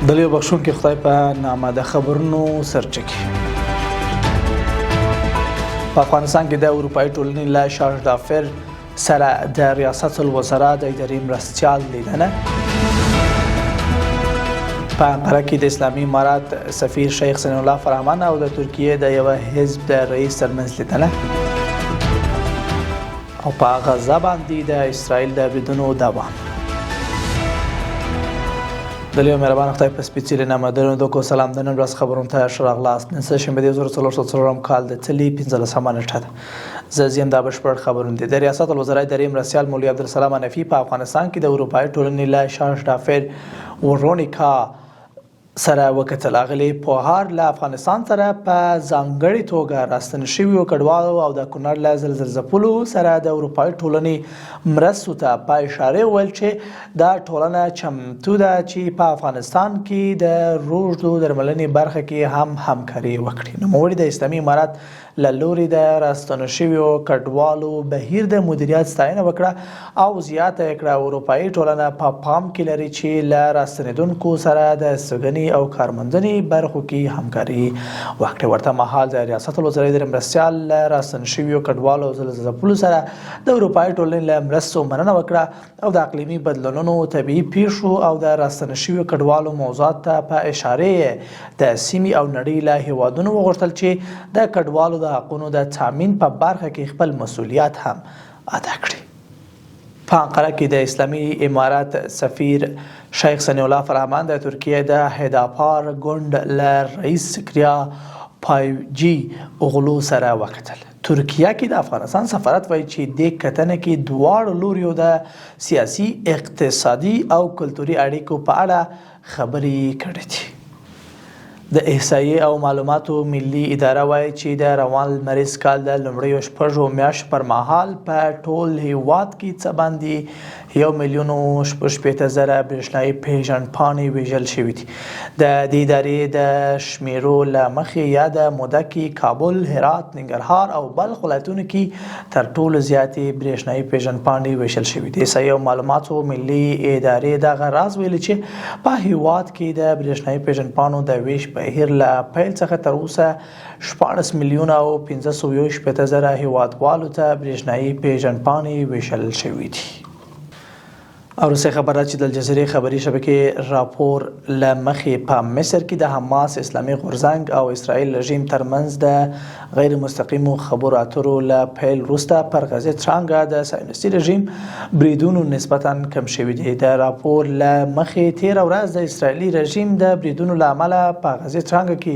د لوی بخښونکي خدای په نامه د خبرونو سرټکی. په افغانستان کې د اروپאי ټولنې له شارژ دافر سره د ریاست الوزرا د اداري مرستیال لیدنه. په انقره کې د اسلامي امارات سفیر شیخ سنی الله فرهمن او د ترکیې د یوه حزب د رئیس ترمنځ لیدنه. او په غزه باندې د اسرائیل د بریدونو دوام. د لوی مهربان خدای په سپېڅلي نامه درنو کو سلام. د نن ورځ خبرونو ته ښه راغلاست. نن سه شنبه د 1404 کال د تلې 15مه نېټه ده. زه زیم دا بشپړ خبرونه دي. د ریاست الوزرا اداري مرستیال مولوي عبدالسلام حنفي په افغانستان کې د اروپایي ټولنې له شارژ دافیر ورونیکا سره وکتل. اغلې پوهار له افغانستان سره په ځانګړې توګه راستنو شویو کډوالو او د کونړ له زلزله ځپلو سره د اروپایي ټولنې مرستو ته په اشارې وویل چې دا ټولنه چمتو ده چې په افغانستان کې د روږدو درملنې برخه کې هم همکاري وکړي. نوموړي د اسلامي امارت له لوري د راستنو شویو کډوالو بهیر د مدیریت ستاینه وکړه او زیاته یې کړه، اروپایي ټولنه په پام کې لري چې له راستنېدونکو سره د استوګنې او کارموندنې برخو کې همکاري وکړي. ورته مهال د ریاست الوزرا د مرستیال له راستنو شویو کډوالو او زلزله ځپلو سره د اروپایي ټولنې له مرستو مننه وکړه او د اقلیمي بدلونونو، طبیعي پیښو او د راستنو شویو کډوالو موضوعات ته په اشارې یې د سیمې او نړۍ له هیوادونو وغوښتل چې د کډوالو د حقونو د تامین په برخه کې خپل مسولیت هم ادا کړي. په انقره کې د اسلامي امارت سفیر شیخ سنی الله فرهمند د ترکیې د هداپار ګوند له رئیس سکریا پایجي اوغلو سره وکتل. ترکیه کې د افغانستان سفارت وایي چې دې کتنه کې دواړو لوریو د سیاسي، اقتصادي او کلتوري اړیکو په اړه خبرې کړې دي. د احصایې او معلوماتو ملي اداره وایي چې د روان لمریز کال د لومړیو شپږو میاشتو پر مهال په ټول هیواد کې څه باندې 1,066,000 برېښنايي پېژندپاڼې ویشل شوې دي. د دې ادارې د شمیرو له مخې یاده موده کې کابل، هرات، ننګرهار او بلخ ولایتونو کې تر ټولو زیاتې برېښنايي پېژندپاڼې ویشل شوې دي. احصایې او معلوماتو ملي ادارې دغه راز ویلي چې په هیواد کې د برېښنايي پېژندپاڼو د ویش بهیر له پیل څخه تر اوسه 16 میلیونه او 561,000 هیوادوالو ته برېښنايي پېژندپاڼې ویشل شوې دي. وروستۍ خبره چې د الجزیرې خبري شبکې راپور له مخې په مصر کې د حماس اسلامي غورځنګ او اسرائیل رژیم ترمنځ د غیر مستقیمو خبرو اترو له پیل وروسته پر غزې ترانګه د صهیونیستي رژیم بریدونو نسبتا کم شوي دي. د راپور له مخې تېره ورځ د اسرائیلي رژیم د بریدونو له امله په غزې ترانګه کې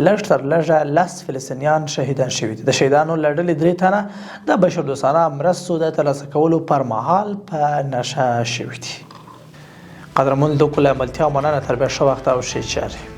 لږ تر لږه 10 فلسطینیان شهیدان شوي دي. د شهیدانو له ډلې درې تنه د بشردوستانه مرستو د ترلاسه کولو پر مهال په نشه شوي دي. قدرمن دوکو له ملتیا مننه. تر بیا ښه وخت او ښې چارې.